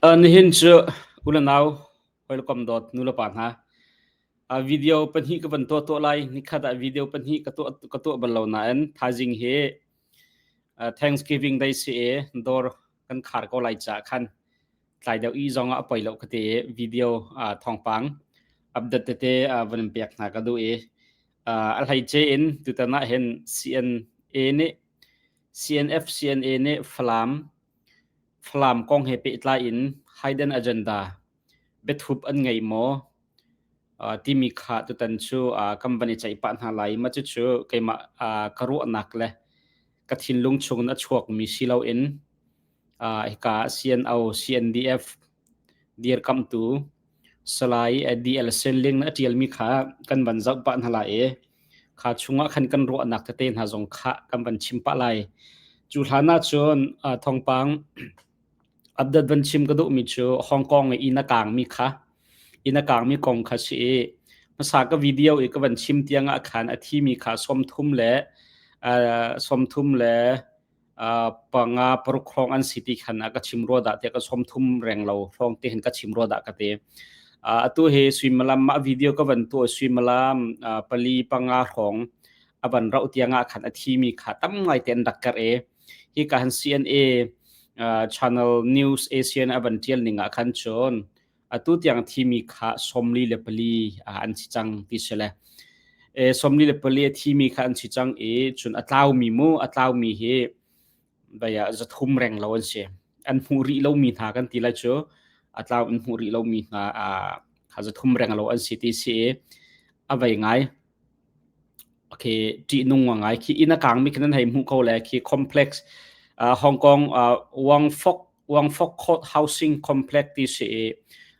Nihin cu u le nau hawikom dawt nu le pa hna video pahnih ka van tuah tuah lai. Nikhat ah video pahnih ka tuah bal lo nain thaizing hi Thanksgiving Day si i dawr kan khar ko lai caah khan tlai deuh i zong ah a poi lo ka ti i video thawngpang update tete van in pek hna ka duh i a hleice in tutan ah hin CNA nih CNF CNA nih Falam Falam kong he pehtlai in hidden agenda biathup an ngei maw timi kha tutan cu kan van i ceih pah hna lai. Mah cucu keimah ka ruahnak le ka thinlung chungin a chuakmi si loin hika CNO, CNDF dirkamhtu Salai DL Senling a ṭialmi kha kan van zoh pah hna lai i kha chungah khan kan ruahnak tete hna zong kha kan van chim pah lai. Cu hlan ah cun thawngpang update van chim ka duhmi cu Hong Kong i inn a kaangmi kha inn a kaangmi kong kha si i hmasa ka video i ka van chim tiang ah khan a thimi kha 33 panga paruk hrawng an si ti khan a ka chim rua dah tiah ka 30 reng lo hrawng ti hin ka chim rua dah ka ti. Atu hi suimilam mah video ka van tuah suimilam pali panga hrawng a van rauh tiang ah khan a thimi kha tam ngai te an rak karh i hi ka han CNA Channel News ASEAN a van tial ning ah khan cun atu tiang thimi kha 44 an si cang ti si le 44 a thimi kha an si cang i cun a tlaumi mu a tlaumi hi baya 300 reng lo an si an hmuh rih lomi hna kan ti lai cu a tlau in hmuh rih lomi hna kha 300 reng lo an si ti si a vei ngai okay ṭihnung ngai khi inn a kangmi khi nan hei hmuh ko le khi complex Hong Kong Wang Fok Wang Fok Court Housing Complex ti si i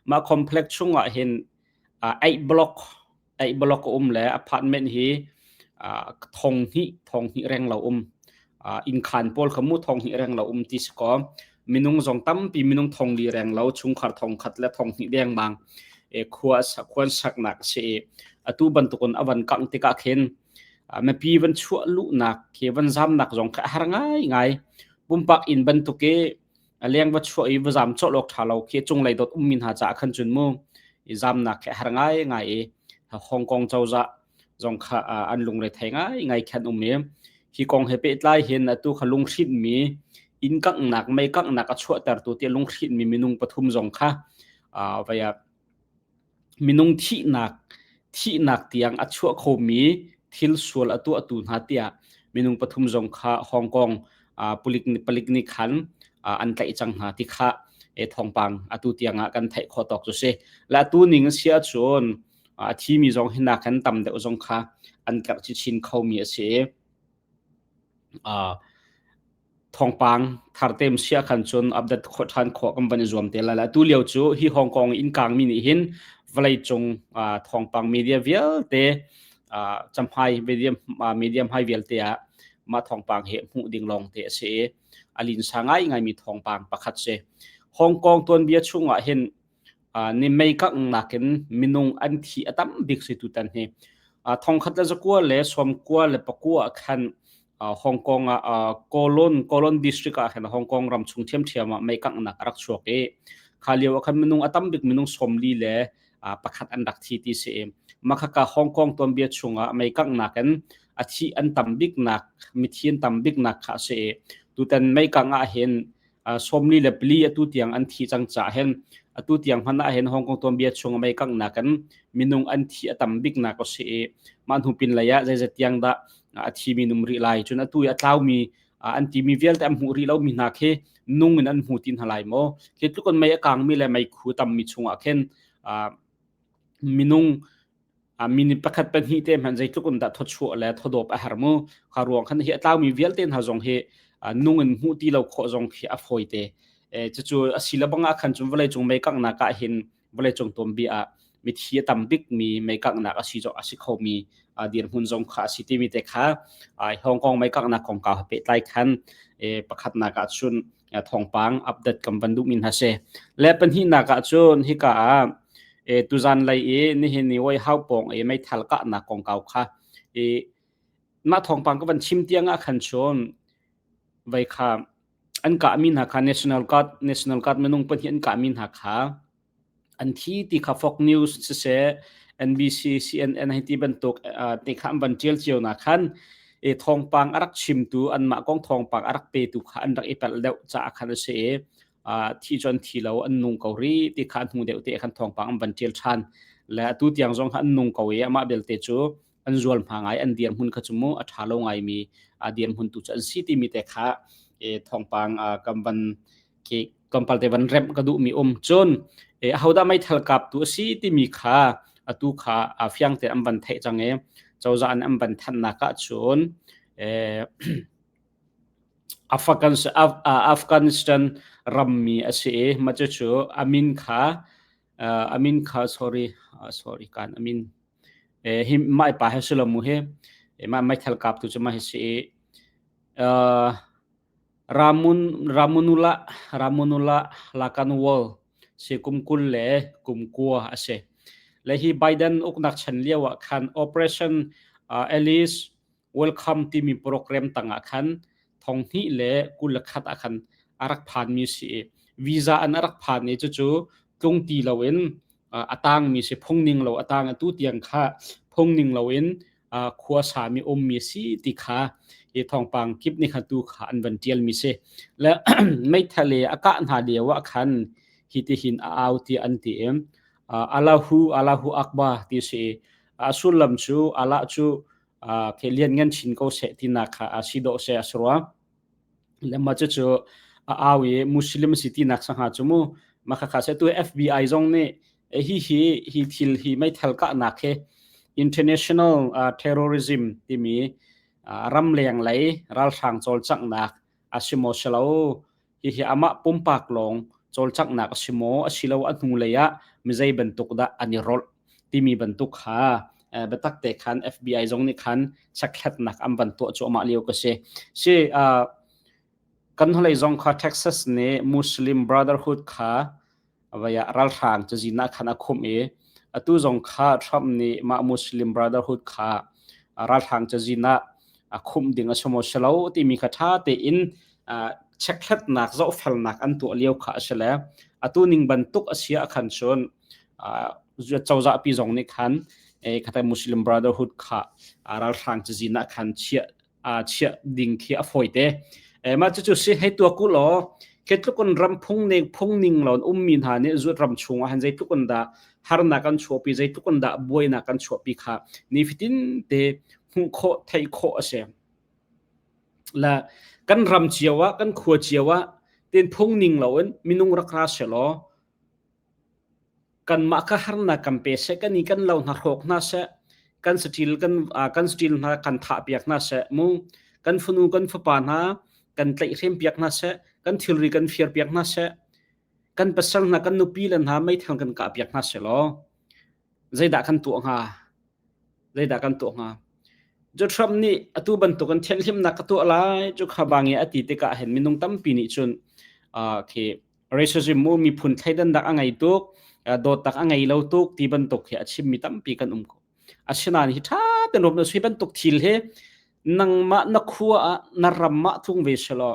mah complex chungah hin eight block eight block a um le apartment hi thong hnih reng lo um innkhaan pawl kha mu 2,000 reng lo um ti si kaw minung zong tampi minung 4,000 reng lo chungkhar 1,000 le 2,000 dengmang khua khuan saknak a si i atu bantukun a van kangh tikah khin mipi van chuah luhnak khi van zamnak zong kha a har ngai ngai pumpak inn bantuk i a leng va chuah i va zam cawlh awk ṭha lo khi cunglei dot ummi hna caah khan cun mu i zamnak khi a har ngai ngai i Hong Kong cozah zong kha an lungre thei ngai ngai khan um i hi kong he pehtlai hin atu kha lunghrinhmi inn kanghnak mei kanghnak a chuahtertu ti lunghrinhmi minung pathum zong kha vaya minung thihnak thihnak tiang a chuah khomi thil sual a tuahtu hna tiah minung pathum zong kha Hong Kong palik palik nih khan an tlaih cang hna ti kha thawngpang atu tiang ah kan theih khawh tawk cu si la tu ning si ahcun a thimi zong hi nakin tam deuh zong kha an karh chin khomi a si. Thawngpang thartem sia khan cun update khawh ṭhan khawh kan van i zuam te lai. Tu lio cu hi Hong Kong in kangmi nih hin vawleicung thawngpang media vialte camhai media media hmai vialte ah mah thawngpang hi hmuh ding lawng te a si i a linsa ngai ngaimi thawngpang pakhat si. Hong Kong tuanbia chungah hin ni mei kanghnak in minung an thi a tam bik si tutan hi. 1999 ah khan Hong Kong ah Kowloon Kowloon district ah khan Hong Kong ram chung ṭhiamṭhiam ah mei kanghnak a rak chuak i kha lio ah khan minung a tam bik minung 41 an rak thi ti si i makhaka Hong Kong tuanbia chungah mei kanghnak in a thi an tam biknak mithi an tam biknak kha a si i tutan mei kangh ah hin 44 atu tiang an thi cang caah hin atu tiang hmanh ah hin Hong Kong tuanbia chung mei kanghnak in minung an thi a tam biknak a si i mah hnu pin lei ah zeizat tiang dah a thimi num rih lai cun atu i a tlaumi an timi vialte an hmuh rih lomi hna khi nung in an hmu ti hna lai maw khi tluk in mei a kangmi le meikhu tammi chungah khin minung minute pakhat pahnih te hmanh zeitluk in dah thawchuah le thawdawp a har mu kha ruang khan hi a tlaumi vialte hna zong hi nung in hmuh ti lo khawh zong khi a fawi te cucu a si le bang ah khan cun vawlei cung mei kanghnak ah hin vawlei cung tuanbia ah mithi a tam bik mi mei kanghnak a si a si kho mi dirhmun zong kha a si timi te kha Hong Kong mei kanghnak kongkau he pehtlai khan pakhatnak ah cun thawngpang update kan van duhmi hna si. Le pahnihnak ah cun hika ah tuzan lei i nihin ni oi hau pawng i meithal kahnak kongkau kha i mah thawngpang ka van chim tiang ah khan cun vai kha An kahmi hna kha National Guard National Guard minung pahnih an kahmi hna kha an thi ti kha Fox News siseh NBC CNN hei ti bantuk te kha an van ṭial cio na khan e thawngpang a rak chimtu anmah kong thawngpang a rak petu kha an rak i palh deuh caah khan a si i thi cu an thi lo an nung ko rih ti kha hnu deuh te khan thawngpang an van ṭial ṭhan le atu tiang zong kha an nung ko i amah belte cu an zual hma ngai an dirhmun kha cu mu a ṭha lo ngaimi a dirhmun tu cu an si timi te kha e thawngpang kan van khi tlawmpal te van remh ka duhmi um cun e ahodah meithal kap tu a si timi kha atu kha a fiang te an van theih cang i cozah an an van thannak ah cun e Afghanistan rammi a si i mah cucu amin kha amin kha sorry sorry kan amin hi mah pa he si lo mu hi mah meithal kap tu cu mah hi si i Ramun Ramunula Ramunula Lakanwal si kum 20 le kum kua a si. Le hi Biden uknak chan lio ah khan Operation uh, Alice Welcome timi program tangah khan thong hnih le 21 ah khan a rak phanmi si i visa an a rak phan i cucu tlung ti loin uh, a tangmi si phungning lo a tang atu tiang kha phungning loin khua sami ummi si ti kha hi thawngpang kip nih kha tu kha an van tialmi si le meithal i a kah hna lio ah khan hi ti hin a au ti an ti i Allahu Allahu Akbar ti si a sullam cu Allah cu ke lian ngan chin ko seh tinak kha a si dawh se a si rua le mah cucu a au i Muslim si tinak sangha cu mu mah khakha se tu FBI zong nih hi hi hi thil hi meithal kahnak hi international uh, terrorism timi uh, ramleng lei ralhrang cawlcanghnak a si maw si lo hihi amah pumpak lawng cawlcanghnak a si maw asilo a hnu lei ah mizei bantuk dah an i rolh timi bantuk kha biatak te khan FBI zong nih khan chekhlatnak an van tuah cuahmah lio ka si. Si kan hnulei zong kha Texas nih Muslim Brotherhood kha vaya ralhrang cazin ah khan a khumh i atu zong kha Trump nih mah Muslim Brotherhood kha ralhrang cazin ah a khumh ding a si maw si lo timi kha ṭha tein chekhlatnak zohfelnak an tuah lio kha a si le atu ning bantuk a si ah khan cun cozah pi zong nih khan khata Muslim Brotherhood kha ralhrang cazin ah khan chiah chiah ding khi a fawi te. Mah cucu si hei tua ku law khi tluk in ram phung ning phung ning lon ummi hna nih zuat ram chung ah han zeitluk in dah harnak an chuahpi zeitluk in dah buainak an chuahpi kha nifatin te hmuh khawh theih khawh a si. La kan ram cio ah kan khua cio ah ten phung ning loin minung rak ra selaw Kanmah kha harnak kan pe seh, kan i kan lo hna hrawk hna seh, kan saṭil kan kan saṭil hna kan thahpiak hna seh mu, kan fanu kan fapa hna kan tlaihhrempiak hna seh, kan thilri kan firpiak hna seh, kan pasal hna kan nupi le hna meithal kan kahpiak hna seh law zeidah kan tuah hnga? Zeidah kan tuah hnga? Cu Trump nih atu bantuk in thianhhlimnak ka tuah lai cu kha bangi a ti tikah hin minung tampi nih cun uh, khi racism mu miphun thleidannak a ngei tuk dawtnak a ngei lo tuk ti bantuk hi a chimmi tampi kan um ko asinain hi ṭha ten rom na sui bantuk thil hi nangmah na khua ah na ram ah tlung ve selaw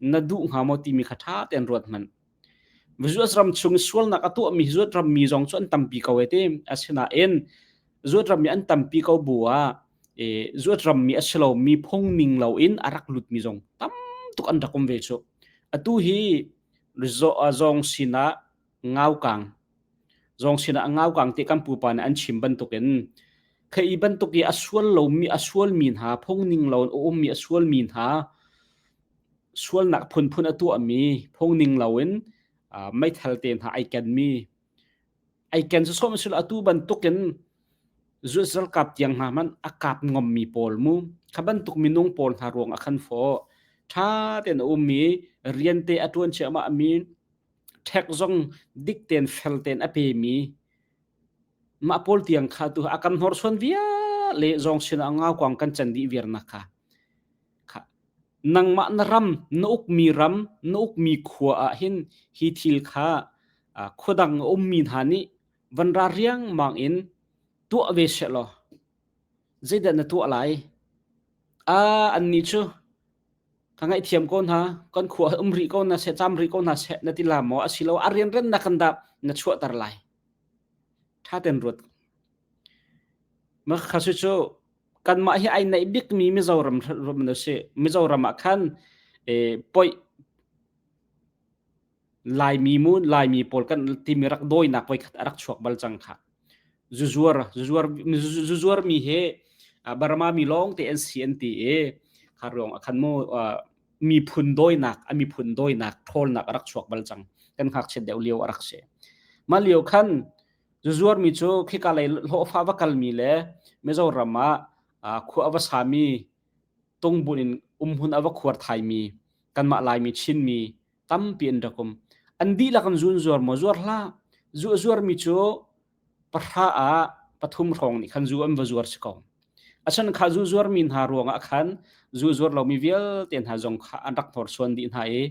na duh hnga maw timi kha ṭha ten ruat hmanh US ram chung sualnak a tuahmi zuat ram mi zong cu an tampi ko e ti asinain zuat ram mi an tampi ko bu ah e zuat ram mi a si lo mi phung ning lo in a rak lut mi zong tam tuk an rak um ve cu atu hi zawng sinah ngaukang zawng sinah ngaukang ti kan pupa nih an chim bantukin khei bantuk i a sual lomi a sualmi hna phung ning lo in a ummi a sualmi hna sualnak phunphun a tuahmi phung ning loin meithal te hna ai kenmi ai ken cu sawm sul atu bantukin Zuat kap tiang hna hmanh a kap ngommi pawl mu kha bantuk minung pawl hna ruang ah khan fo ṭha tein a ummi rian te a ṭuan ciahmah mi ṭhek zong dik tein fel tein a pemi mah pawl tiang kha tu a kan hnorsuan vial le zawng sinah ngaukuang kan can dih viarnak kha kha nangmah na ram na ukmi ram na ukmi khua ah hin hi thil kha khuadang a ummi hna nih van ra riangmang in tuah ve seh law zeidah na tuah lai? Ah, annih cu. Ka ngaihthiam ko hna, kan khua um rih ko hna seh, cam rih ko hna seh na ti la maw? Asilo a rianren na kan dah na chuahter lai. Ṭha ten ruat. Mah kha cu kanmah hi ai naih bikmi Mizoram ram na si. Mizoram ah khan eh, poih Laimi mu Laimi pawl kan timi rak dawinak voikhat a rak chuak bal cang kha. Zuzuar zuzuar zuzuar mi he Burma mi lawng te an si an ti i kha ruang ah khan mu miphun dawinak a miphun dawinak ṭhawlnak a rak chuak bal cang. Kan ngakchiat deuh lio a rak si. Mah lio khan zuzuar mi cu khika lei hlawhfa va kalmi le Mizoram ah khua a va sami tungbun in umhmun a va khuar thaimi kanmah Laimi Chinmi tampi an rak um. An dihlak in zun zuar maw zuar hlah. Zu a zuarmi cu pahra ah pathum hrawng nih khan zu an va zuar si ko. Asan kha zu zuarmi hna ruangah khan zu zuar lomi vialte hna zong kha an rak hnorsuan dih hna i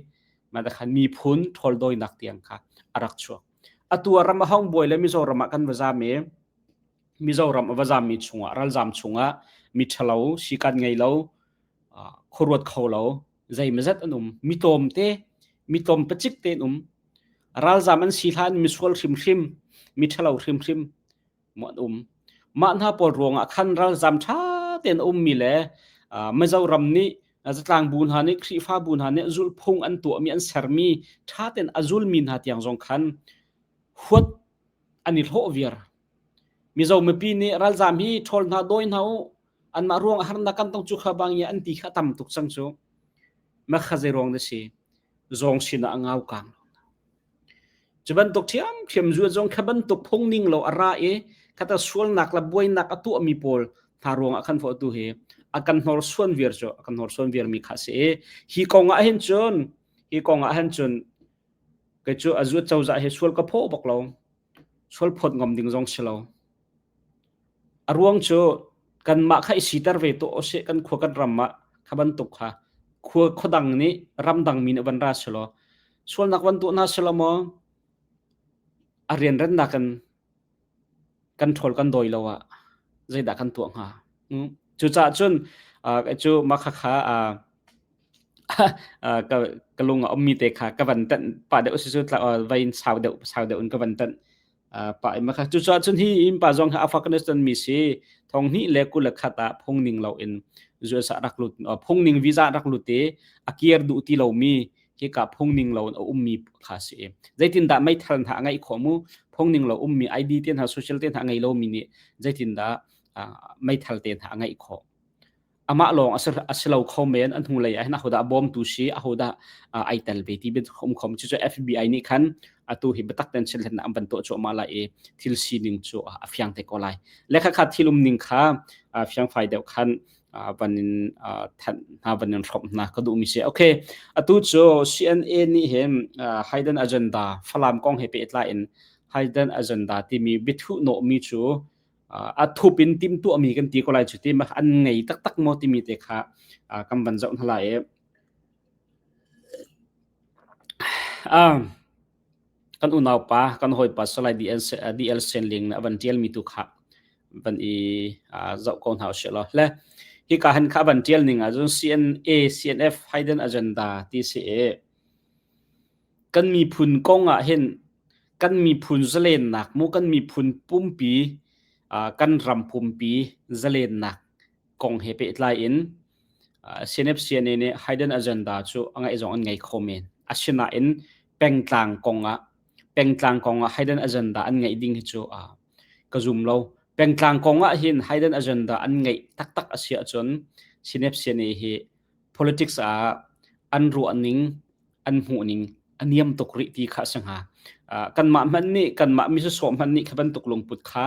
mah khan miphun ṭhawldawinak tiang kha a rak chuak. Atu ah ram a hong buai le Mizoram ah kan va zam i Mizoram a va zammi chungah ralzam chungah mi ṭhalo sikan ngei lo khuaruat kho lo zeimazat an um mi tlawmte mi tlawm pacik te an um ralzam an si hlan misual hrimhrim mi ṭhalo hrimhrim mu an um mah hna pawl ruangah khan ralzam ṭha tein a ummi le Mizoram nih zatlang bu hna nih Khrihfabu hna nih zulhphung an tuahmi an sermi ṭha tein a zulmi hna tiang zong khan huat an i hlawh viar Mizo mipi nih ralzam hi ṭhawl hna dawi hna u anmah ruang ah harnak kan tong cu kha bang i an ti kha tam tuk cang cu ma kha zei ruang na si zawng sin ah a ngau kang cu bantuk ṭhiam ṭhiam zu zong kha bantuk phung ning lo a ra i khata sualnak le buainak a tuah mi pawl hna ruang ah khan fo tu hi a kan hnor suan viar cu a kan hnor suan viar mi kha si i hi kong ah hin cun hi kong ah hin cun kei cu a zuat cozah hi sual ka phaw bak lo sual phawt ngam ding zong si lo A ruang cu kanmah kha i siter ve tuah usih kan khua kan ram ah kha bantuk kha khua khuadang nih ramdang mi nih van ra selaw sualnak van tuah hna selaw maw a rianrennak in kan ṭhawl kan dawi lo ah zeidah kan tuah hnga? Cucaah cun cu mah khakha ka ka lung a ummi te kha ka van tanh pah deuh si cu vai in sau deuh sau deuh in ka van tanh pa in kha cucaah cun hi inn pa zong hi Afghanistan mi si thong hnih le 21 ah phung ning lo in US ah rak lut phung ning visa rak lut i a kir duh ti lomi hika phung ning lo in a ummi kha si zeitindah meithal hna a ngeih khawh mu phung ning lo ummi ID te hna social te hna a ngei lomi nih zeitindah meithal te hna a ngeih khawh Amah lawng a si lo kho men an hnulei ah hin ahodah a bawmtu si ahodah ai tel ve ti um khom cu FBI nih khan atu hi biatak ten chilhlennak an van tuah cuahmah lai i thil sining cu a fiang te ko lai le kha kha thil um ning kha fiangfai deuh khan van in thanh hna van in hrawmh hna ka duhmi si okay atu cu CNA nih hin hidden agenda Falam kong he pehtlai in hidden agenda timi biathuh nawhmi cu a thup in timhtuahmi kan ti ko lai cu ti an ngei taktak maw timi te kha kan van zoh hna lai i kan unaupa kan hawipa Salai DL Senling nih a van ṭialmi tu kha van i zoh ko hna usih law le hika han kha van ṭial ning ahcun CNA CNF hidden agenda ti si i kan miphun kong ah hin kan miphun zalennak mu kan miphun pumpi kan ram pumpi zalennak kong he pehtlai in CNF CNA nih hidden agenda cu a ngeih zong an ngei kho men. Asinain pengtlang kong ah pengtlang kong ah hidden agenda an ngeih ding hi cu ka zum lo. Pengtlang kong ah hin hidden agenda an ngeih taktak a si ahcun CNF CNA hi politics ah an ruahning an hmuhning a niam tuk rih ti kha a si hnga. Kanmah hmanh nih kanmah mi sawsawh hmanh nih kha bantuk lungput kha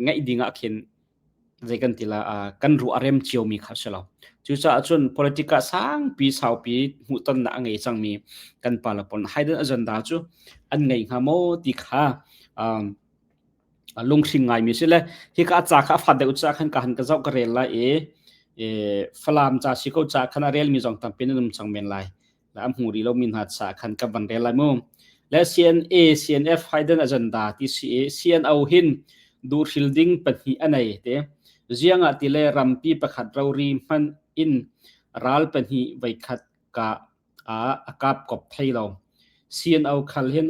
ngeih ding ah khin zei kan ti la kan ruah a rem ciomi kha a si lo. Cucaah cun politic ah sangpi saupi hmuhtonnak a ngei cangmi kan pa le pawl hidden agenda cu an ngei hnga maw ti kha lunghring ngaimi si le hika a ca kha a fat deuh caah khan ka han ka zoh ka rel lai i Falam ca si ko ca khan a relmi zong tampi nan um cang men lai la a hmu rih lomi hna ca khan ka van rel lai mu le CNA CNF hidden agenda ti si i CNO hin duhhril ding pahnih a nei te ziangah ti le rampi pakhat rori hman in. ral pahnih voikhat kah ah a kap kop thai lo. CNO khal hin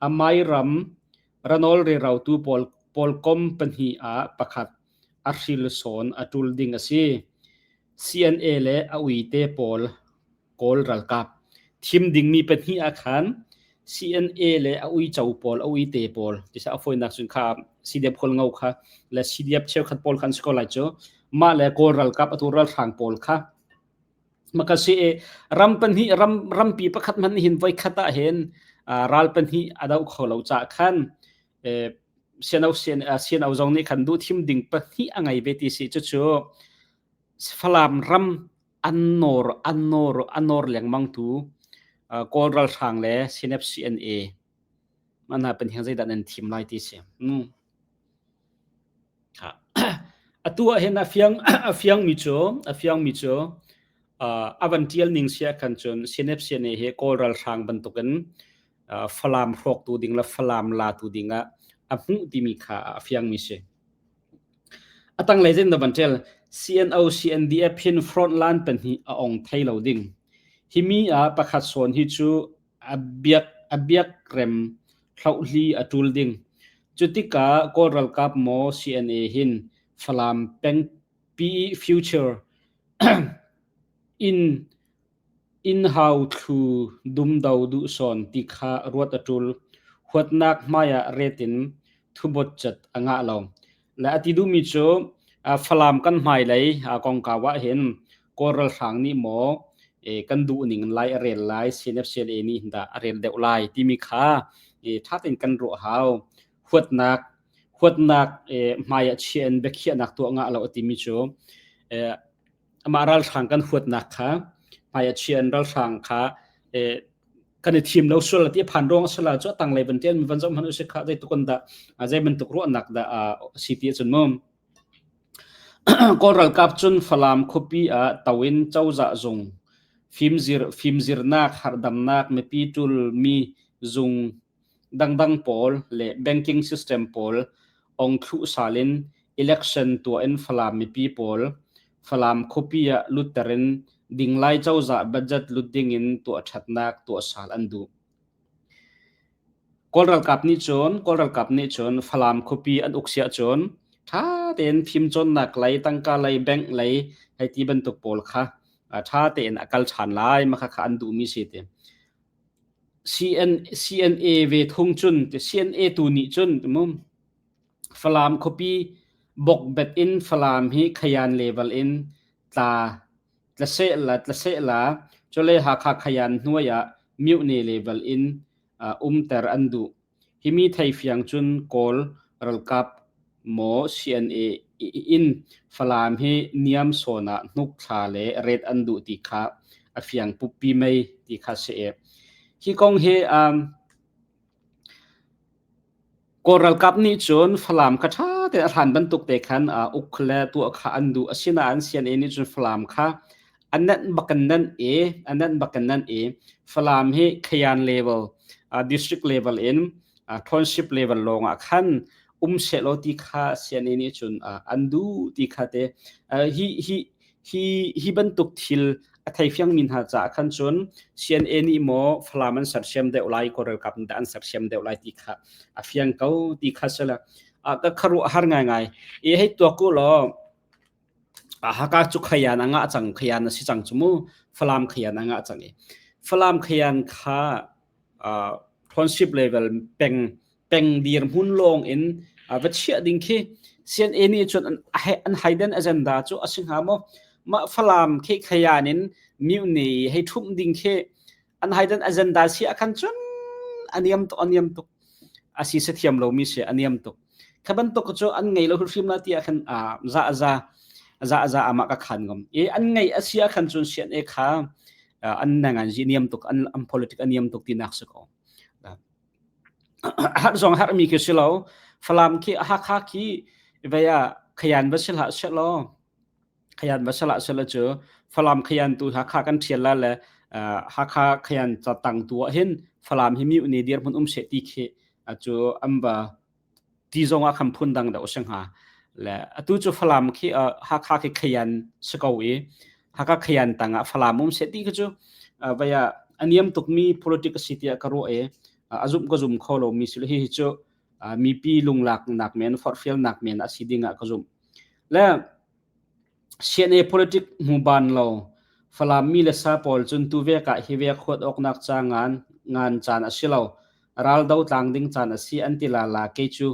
a mai ram ranawl rerautu pawl pawlkom pahnih ah pakhat a hril sawn a ṭul ding a si. CNA le a uite pawl Kawl ralkap thim dingmi pahnih ah khan CNA le a uico pawl, a uite pawl, tisa a fawinak cun kha CDF kawl ngo kha le CDF cheukhat pawl khan si ko lai cu mah le Kawl ralkap atu ralhrang pawl kha maka si ram pahnih ram rampi pakhat hmanh hin voikhat ah hin ral pahnih a do kho lo ca khan CNO CNO zong nih khan duh thim ding pahnih a ngei ve ti si cucu Falam ram an nawr an nawr a nawr lengmang tu Kawl ralhrang le CNF CNA mana pan hiang zeidah nan thim lai ti si. Atu ah hin a fiang a fiang mi cu a fiang mi cu a van tial ning sia khan cun CNF CNA hi Kawl ralhrang bantukin Falam hrawktu ding le Falam latu ding ah a hmuh timi kha a fiang mi si. A tanglei zein na van ṭial? CNO CNDF hin frontline pahnih a ong thai lo ding. Himi ah pakhat sawn hi cu a biak a biakrem hlohli a ṭul ding. Cutikah Kawl ralkap maw CNA hin Falam pengpi future in Inn hau thlu dumdo duh sawn ti kha ruat a ṭul. Huatnak hmaiah ret in thubawtcat a ngah lo. Le a ti duhmi cu Falam kan hmailei kongkau ah hin Kawl ralhrang nih maw kan duh ning in lai a rel lai, CNFCLA nih hin dah a rel deuh lai timi kha ṭha tein kan ruah hau. Huatnak huatnak hmai ah chia in biakhiahnak tuah ngah lo a timi cu amah ralhrang kan huatnak kha hmai a chia in ralhrang kha kan i thim lo sual ti phan ruang sala chu tanglei van tian mi van zom han usik kha zei tukun da zei bantuk ruahnak da si ti chun mum Kawl ralkap cun Falam khuapi ah tawin cozah zung fimzir fimzirnak hardamnak mipi tul mi zung dangdang pawl le banking system pawl ong thluh sal in election tuah in Falam mipi pawl Falam khuapi ah lutter in dinglai cozah budget lut ding in tuah ṭhatnak tuah sal an duh. Kawl ralkap nih cun Kawl ralkap nih cun Falam khuapi an uk siah cun ṭha tein fimcawnnak lei, tangka lei, bank lei hei ti bantuk pawl kha ṭha tein a kal ṭhan lai ma kha kha an duhmi si ti. CN, CNA ve thung cun CNA tu nih cun mum Falam khuapi bokbet in Falam hi Khayan level in tla tla seh la tla seh la cule Hakha Khayan hnuai ah Myone level in umter an duh. Himi theifiang cun Kawl ralkap maw CNA in Falam hi niam sawn ah hnuk thla le ret an duh ti kha a fiang puppi mei ti kha si e. Hi kong hi um, Kawl ralkap nih cun Falam kha ṭha tein a hlan bantuk te khan uk le tuah kha an duh. Asinain CNA nih cun Falam kha a nenh bak in nenh i a nenh bak in nenh i Falam hi Khayan level, district level in township level lawng ah khan um sehlaw ti kha CNA nih cun an duh ti kha te hi hi hi hi bantuk thil a theifiangmi hna caah khan cun CNA nih maw Falam an sersiam deuh lai Kawl ralkap nih dah an sersiam deuh lai ti kha a fiang ko ti kha sila ka kharuah har ngaingai i hei tuak u law Haka cu khayan a ngah cang khayan a si cang cu mu Falam khayan a ngah cang i Falam khayan kha township level peng peng dirhmun lawng in va chiah ding khi CNA nih cun an hidden agenda cu a si hnga maw mah Falam khi khayan in mune hei ṭhumh ding khi an hidden agenda si ah khan cun a niam tuk a niam tuk a si se thiam lomi si a niam tuk kha bantuk cu an ngei lo hrim la ti ah khan za za za za ama ka khan ngam e an ngei a si ah khan cun CNA kha an nangan ji niam tuk an an politic a niam tuk ti nak si ko har zong har mi khi si lo Falam khi Hakha khi vaya khayan va sil ha se lo khayan va sala sala cu Falam khayan tu Hakha kan thial la le Hakha khayan ca tang tu ah hin Falam hi mi uni dir hmun um se ti khi cu am ba ti zong ah khan phun dang da usang ha le atu cu Falam khi Hakha khi khayan si ko i. Hakha Khayan tangah Falam um seh ti kha cu vai ah a niam tukmi politic a si tiah ka ruah i a zumh ka zum kho lomi si hi hi cu mipi lunglaknak men forhfialnak men a si ding ah ka zumh. Le CNA politic hmu ban lo Falam mi le sa pawl cun tu vek ah hi vek huat awknak ca ngan ngan caan a si lo. Raldo tlang ding caan a si an ti la la kei cu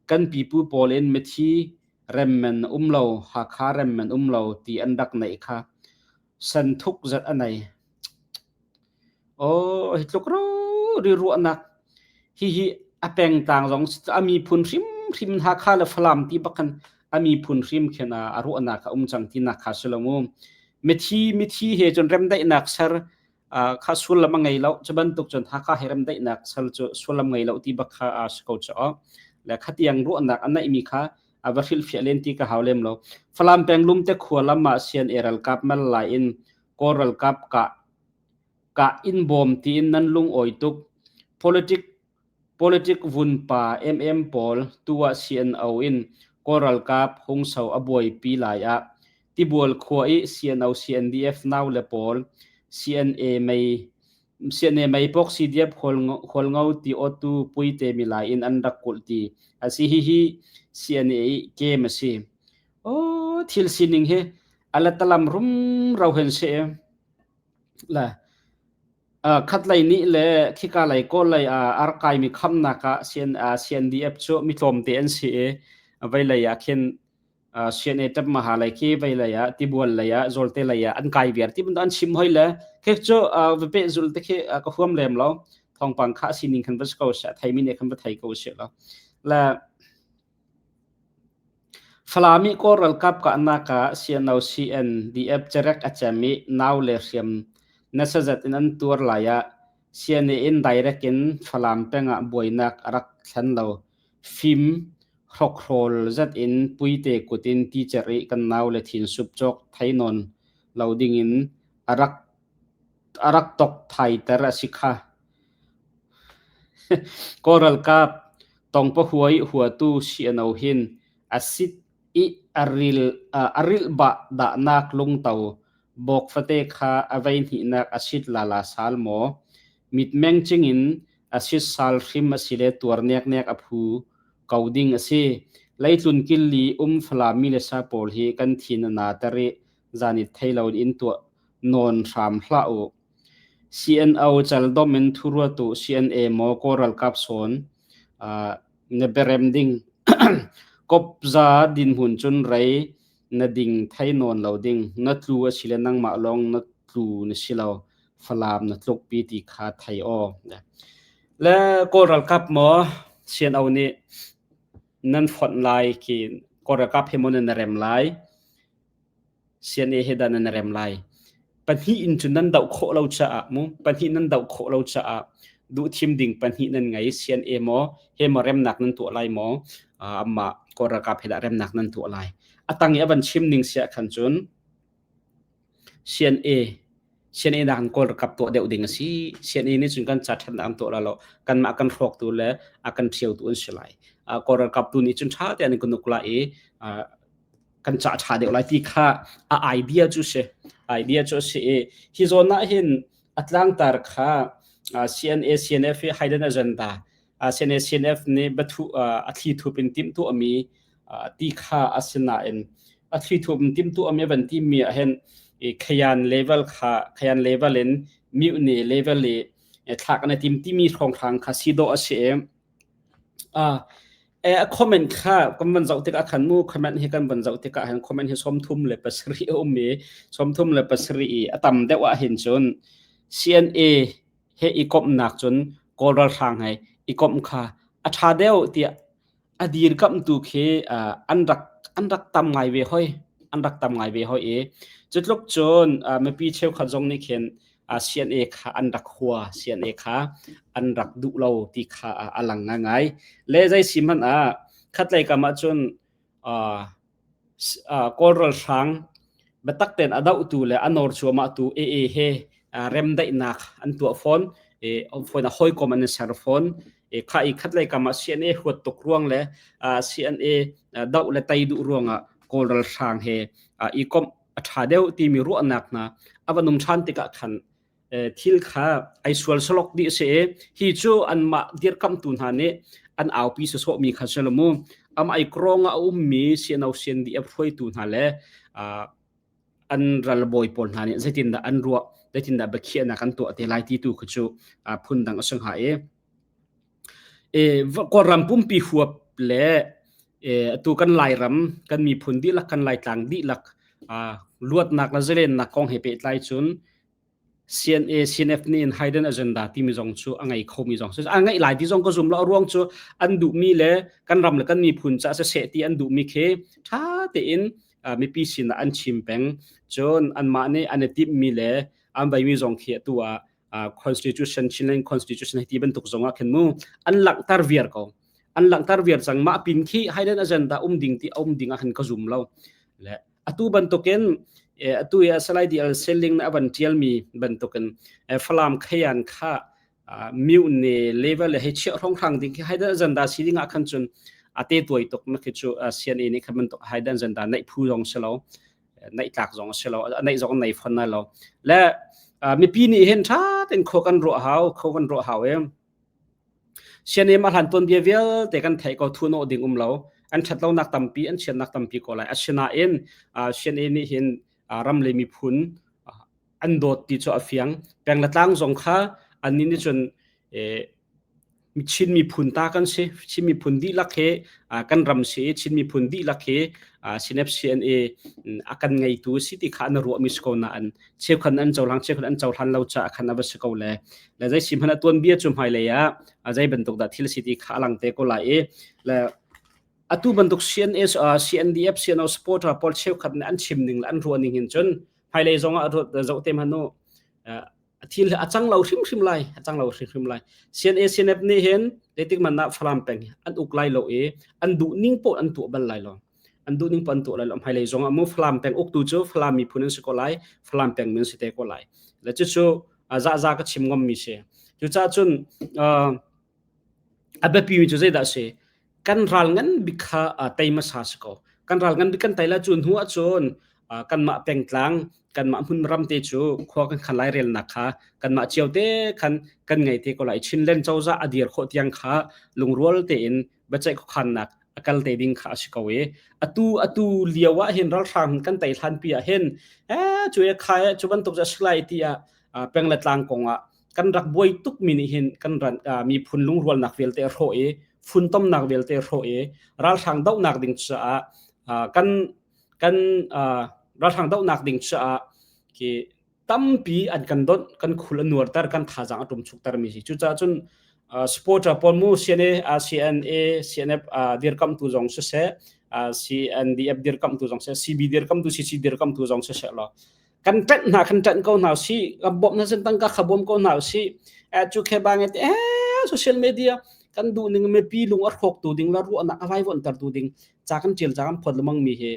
kan pipu pawl in mithi remmen um lo Hakha remmen um lo ti an rak neih kha santhuk zat a nei. Aw, hi tluk ri ruahnak hihi a pengtlang zong a miphun hrimhrim Hakha le Falam ti bak khan a miphun hrim khin a ruahnak a um cang tinak kha si lo mu. Mithi mithi he cun remdaihnak ser kha sullam a ngei lo. Cu bantuk cun Hakha he remdaihnak ser cu sullam ngei lo ti bak kha a si ko cu. Le khatiang ruahnak a neihmi kha a va hrilhfiah len ti ka hau lem lo. Falam peng lumte khua lam ah sian e ralkap mal lai in Kawl ralkap kah kah in bawm tiin nan lungawi tuk. Politic politic vunpa MM pawl tu ah CNO in Kawl ralkap hungso a buaipi lai ah Tibual khua i CNO CNDF naule pawl CNA mei CNA meipok CDF Hualngo ti awtu Puite milai in an rak kulh ti a si. Hihi CNA i game a si. Oh, thil sining hi alatalam rumro hen si. La khatlei nih le khika lei kawl lei arkai mi khamnak ah CNDF cu mi tlawmte an si i veilei ah khin CNA tap maha lei khi veilei ah tibual lei ah zawlte lei ah an kai viar ti bantuk an chim hoi le khi cu va peh zul te khi ka huam lem lo thawngpang kha sining khan va si ko seh theimi nih khan va thei ko seh lo le Falam i Kawl ralkap kahnak ah CNO CNDF carek a cem i nau le hriam nasa zat in an tuar lai ah CNA in direct in Falam peng ah buainak a rak thlen lo. Fim hrokhrawl zat in Puite kut in ti cerh i kan nau le thin sup cawk thei nawn lo ding in a rak a rak tok thaiter a si kha. Kawl ralkap tongpahuai huatu CNO hin a sit i a ril a rilh bah dahnak lungto bawk fate kha a vei hnihnak a sit lala sal maw? Mitmeng cingin a sit sal hrim a si le tuar neknek a phu ko ding a si. Leitlun killi um Falam mi le sa pawl hi kan thin a na ter i zan i thei lo in tuah nawn hram hlah u. CNO caldom in thuruatu CNA maw Kawl ralkap sawn na berem ding kopza dinhmun cun rei na ding thei nawn lo ding na tlu a si le nangmah lawng na tlu na si lo Falam na tlukpi ti kha thei aw. Le Kawl ralkap maw CNO nih nan fonh lai khi Kawl ralkap he maw nan rem lai CNA he dah nan rem lai. Pahnih in cun nan doh khawh lo caah mu pahnih nan doh khawh lo caah duh thim ding pahnih nan ngei CNA maw he maw remnak nan tuah lai maw amah Kawl ralkap he dah remnak nan tuah lai. A tang i a van chim ning siah khan cun CNA CNA nakin Kawl ralkap tuah deuh ding a si. CNA nih cun kan ca ṭhatnak an tuah lai lo. Kanmah kan hrawktu le a kan ṭhiotu an si lai. Kawl ralkap tu nih cun ṭha tein an kan uk lai i kan cah ṭha deuh lai ti kha a idea cu si idea cu a si i hi zawn ah hin a tlangtar kha CNA CNF hi hidden agenda CNA CNF nih bathu a thli thup in timhtuahmi ti kha a si nain a thli thup in timhtuahmi van timi ah hin khayan level kha khayan level in mutiny level i thlak an i tim timi hrawnghrang kha si dawh a si i A comment kha kan van zoh tikah khan mu comment hi kan van zoh tikah hin comment hi 37 a um i 37 i a tam deuh ah hin cun CNA he i komhnak cun Kawl ralhrang he i komh kha a ṭha deuh tiah a dirkamhtu khi an rak an rak tam ngai ve hoi an rak tam ngai ve hoi i cutluk cun mipi cheukhat zong nih khin CNA kha an rak hua CNA kha an rak duh lo ti kha a lang ngaingai le zei si hmanh ah khatlei kam ah cun Kawl ralhrang biatak tein a dohtu le a nawr cuahmahtu AA he remdaihnak an tuah fawn fawn a hawikom an i ser fawn kha i khatlei kam ah CNA huat tuk ruang le CNA doh le tei duh ruangah Kawl ralhrang he i komh. a ṭha deuh timi ruahnak hna a van um ṭhan tikah khan thil kha ai sual salok dih a si i hi cu anmah dirkamhtu hna nih an aupi sawsawhmi kha si lo mu. Amah i krawng ah a ummi CNO CNDF hruaitu hna le an ralbawi pawl hna nih zeitindah an ruah, zeitindah biakhiahnak an tuah te lai ti tu khi cu phundang a si hnga i Kawlram pumpi huap le atu kan Lairam kan miphun dihlak kan Laitlang dihlak luatnak le zalennak kong he pehtlai cun CNA CNF nih in hidden agenda timi zong cu a ngei khomi zong a ngeih lai ti zong ka zum lo a ruang cu an duhmi le kan ram le kan miphun caah siseh ti an duhmi khi ṭha tein mipi sinah an chim peng. Cun anmah nih an i timhmi le an veimi zong khi atu ah constitution Chinland constitution hei ti bantuk zong ah khin mu an langhter viar ko. An langhter viar cang. Mah pin khi hidden agenda um ding ti um ding ah khin ka zum lo. Le atu bantukin atu i Salai DL Selling na avan tialmi bantukin Falam Khayan kha mute ne level le hei chiah hrawnghrang ding khi hidden agenda si ding ah khan cun ate tuai tuk na khi cu CNA nih kha bantuk hidden agenda neih phu zong si lo neih tlak zong si lo neih zong nei fon na lo. Le mipi nih hin tha ten kho kan ruah hau kho kan ruah hau em. CNA ma hlan tuanbia vialte kan theih ko thu nawh ding um lo. An ṭhat lonak tampi an chiatnak tampi ko lai. Asinain CNA nih hin ram le miphun an dawt ti cu a fiang. Peng le tlang zong kha annih nih cun Chin miphun ta kan si. Chin miphun dihlak hi kan ram si i Chin miphun dihlak hi CNF CNA a kan ngeitu si ti kha an ruahmi si ko nain cheukhat an cohlang cheukhat an cohlan lo caah khan a va si ko le. Le zei si hmanh ah tuanbia cu hmailei ah zei bantuk dah thil si ti kha a lang te ko lai i le atu bantuk CNS CNDF CNO supporter pawl cheukhat nih an chim ning le an ruah ning hin cun hmailei zong ah zoh te hmanh u thil a cang lo hrimhrim lai a cang lo hrimhrim lai. CNA CNF nih hin zeitik man ah Falam peng an uk lai lo i an duh ning poh an tuah bal lai lo. An duh ning poh an tuah lai lo. Hmailei zong ah mu Falam peng uktu cu Falam miphun an si ko lai Falam peng min si te ko lai. Le cucu zaza ka chim ngam mi si. Cucaah cun a biapi mi cu zeidah si? Kan ral ngan bik kha tei hmasa si ko. Kan ral ngan bik kan tei la cu hnu ahcun kanmah pengtlang kanmah hmun ram te cu khua kan khan lai relnak kha kanmah cio te khan kan ngei te ko lai. Chinland cozah a dir khawh tiang kha lungrual tein biaceih khuakhannak a kal te ding kha a si ko i atu atu lio ah hin ralhrang kan tei hlan pi ah hin eh cu e khai cu bantuk a si lai ti ah peng le tlang kong ah kan rak buai tuk mi nih hin kan ran miphun lungrualnak vialte a hrawh i funtomnak vialte a hrawh i ralhrang dohnak ding caah kan kan ralhrang dohnak ding caah khi tampi an kan donh kan khul a nuarter kan thazaang a ṭumchukter mi si. Cucaah cun supporter pawl mu CNA CNA CNF dirkamtu zong siseh CNDF dirkamtu zong siseh CB dirkamtu CC dirkamtu zong siseh law kan ṭanh hna kan ṭanh ko hna si kan bawmh hna sin tangka kha bawm ko hna si cu khe bang eh social media kan duh ning mipi lung a hrawk tu ding la ruahnak a vaivuanhter tu ding ca kan ṭial ca kan phot lemang mi hi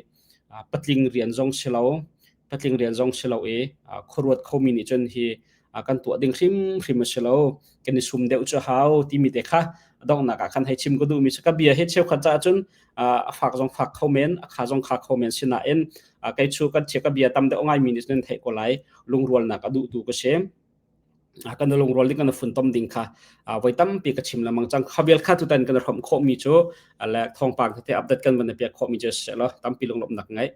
patling rian zong si lo patling rian zong si lo i khuaruat khomi nih cun hi kan tuah ding hrimhrim a si lo. Kan i sum deuh cu hau timi te kha donghnak ah khan hei chim ka duhmi cu ka bia hi cheukhat caah cun a fak zong fak kho men a kha zong kha kho men sinain kei chu kan chia ka bia tam deuh ngaimi nih cun theih ko lai. Lungrualnak a duhtu ka si. Kan lungrual ding kan funtom ding kha voi tampi ka chim lengmang cang. Kha vial kha tutan kan hrawmh khawhmi cu le thawngpang tete update kan van piak khawhmi cu si lo tampi lunglawmhnak ngei.